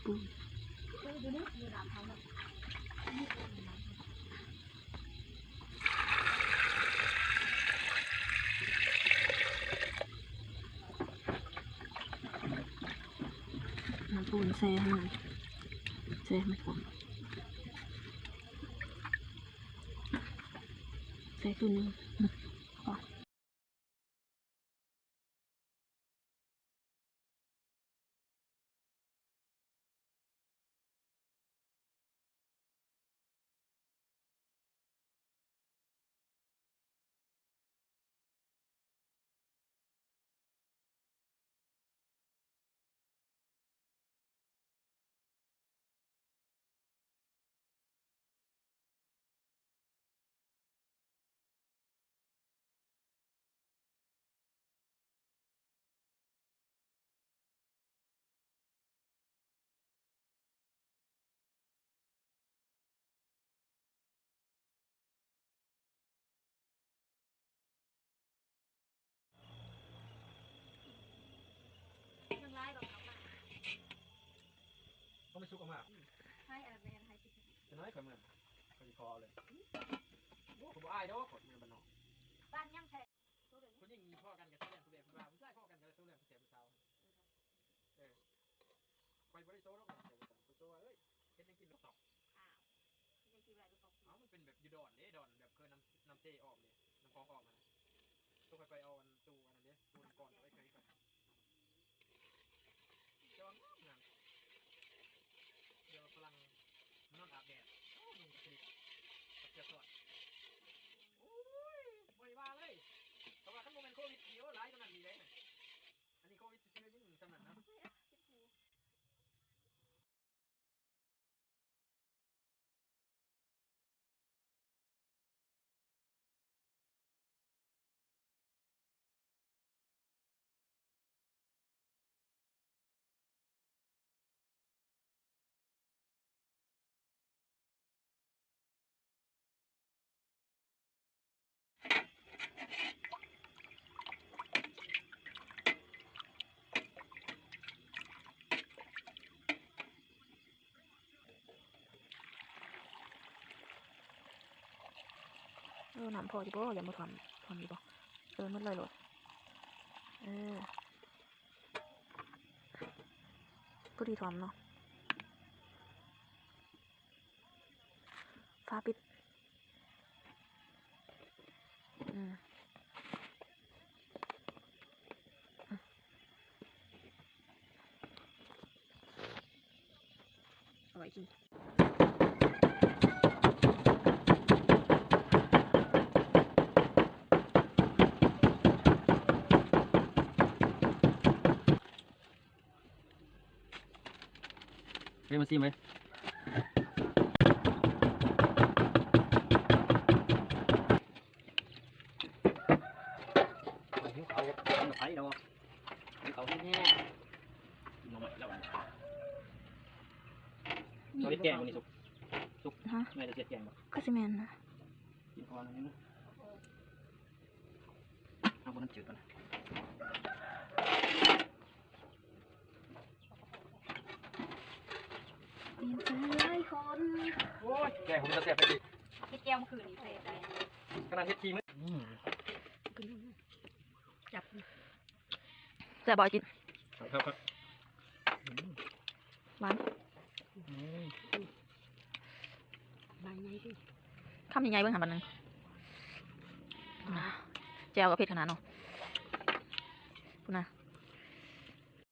ປູນ ນ້ຳປູນແຊ່ໃຫ້ມັນ ແຊ່ໃຫ້ມັນຟອງ ໃສ່ຄືໜຶ່ງ. ຕ້ອງໄປສຸກເອົາມາ ໃຫ້ອັນນັ້ນແມ່ນ ໃຫ້ ຈະນ້ອຍຂ້ອຍເມືອ ຂ້ອຍຊິຂໍເອົາເລີຍ ໂອ້ ຂ້ອຍບໍ່ອາຍດອກ ຂ້ອຍເມືອບ້ານນອກ ບ້ານຍັງແທ້ ຜູ້ຍິງພໍ້ກັນກໍໂຊແລ້ວຜູ້ແບບຜູ້ບ່າວ ຜູ້ຊາຍພໍ້ກັນກໍໂຊແລ້ວຜູ້ແສບຜູ້ສາວ ເອີ ຂ້ອຍບໍ່ໄດ້ໂຊດອກ ຂ້ອຍໂຊວ່າ ເອີຍ ເຮັດຫຍັງກິນ ເຮັດຫຍັງກິນ ເອົາ ມັນເປັນແບບຢູ່ດອນເດ້ ດອນແບບເຄີຍນ້ຳ ນ້ຳເຊອອກເດ້ ນ້ຳຂອງອອກຫັ້ນນະ ໂຕຂ້ອຍໄປເອົາອັນຕູ້ອັນນັ້ນເດ້ ຕູ້ນ້ຳກ່ອນໄປເຄີຍ ແຕ່ວ່າງາມ ງາມ ດຽວຝຣັ່ງມານອນອາບແດດ ໂອ້ ນຸ່ງກະສະລິດ ກັບເສື້ອຊອດ ໂອ້ຍ ບໍ່ໄດ້ວ່າເລີຍ ເພາະວ່າຄັນບໍ່ແມ່ນໂຄວິດນີ້ ໂອ້ ຫຼາຍກວ່ານັ້ນອີກເດ້ ອັນນີ້ໂຄວິດຊື່ໆ ຍັງສ່ຳນັ້ນເນາະ. ເອີ ນ້ຳພໍຢູ່ບໍ່? ຍັງບໍ່ຖ້ວມ ຖ້ວມຢູ່ບໍ່? ເອີ ໝົດເລີຍໂລດ ເອີ ພໍດີຖ້ວມເນາະ ຝາປິດ ອືມ ເອົາໄວ້ກິນ. ເຮີ້ຍ ມາຊີມເວີຍ ຫິວເຂົ້າ ກິນກັບໄຜເນາະ ຫິວເຂົ້າແຮງໆ ກິນໜໍ່ໄມ້ແລ້ວ ເອົາເຮັດແກງບໍ່ນີ້ ສຸກ ສຸກ ຮະ ແມ່ຈະເຮັດແກງບໍ່? ຄືຊິແມ່ນນະ ກິນກ່ອນນີ້ນະ ເອົາບໍ່ ນ້ຳຈືດກ່ອນນະ. ມີເພື່ອນຫຼາຍຄົນ ໂອ້ຍ ແກງເປັນຕາແຊບໄປຕິ ເຮັດແກງມື້ຄືນນີ້ແຊບໄດ໋ ຂະໜາດເຮັດຂີ້ມື້ ອືມ ຈັບ ແຊບບໍ່ອ້າຍຈິດ? ຄັກໆ ອືມ ຫວານ ອືມ ບາດໃຫຍ່ຕິ ຄຳໃຫຍ່ໆ ເບິ່ງຫັ້ນບາດໜຶ່ງ ແຈ່ວກໍເຜັດຂະໜາດເນາະ ພຸ້ນນະ.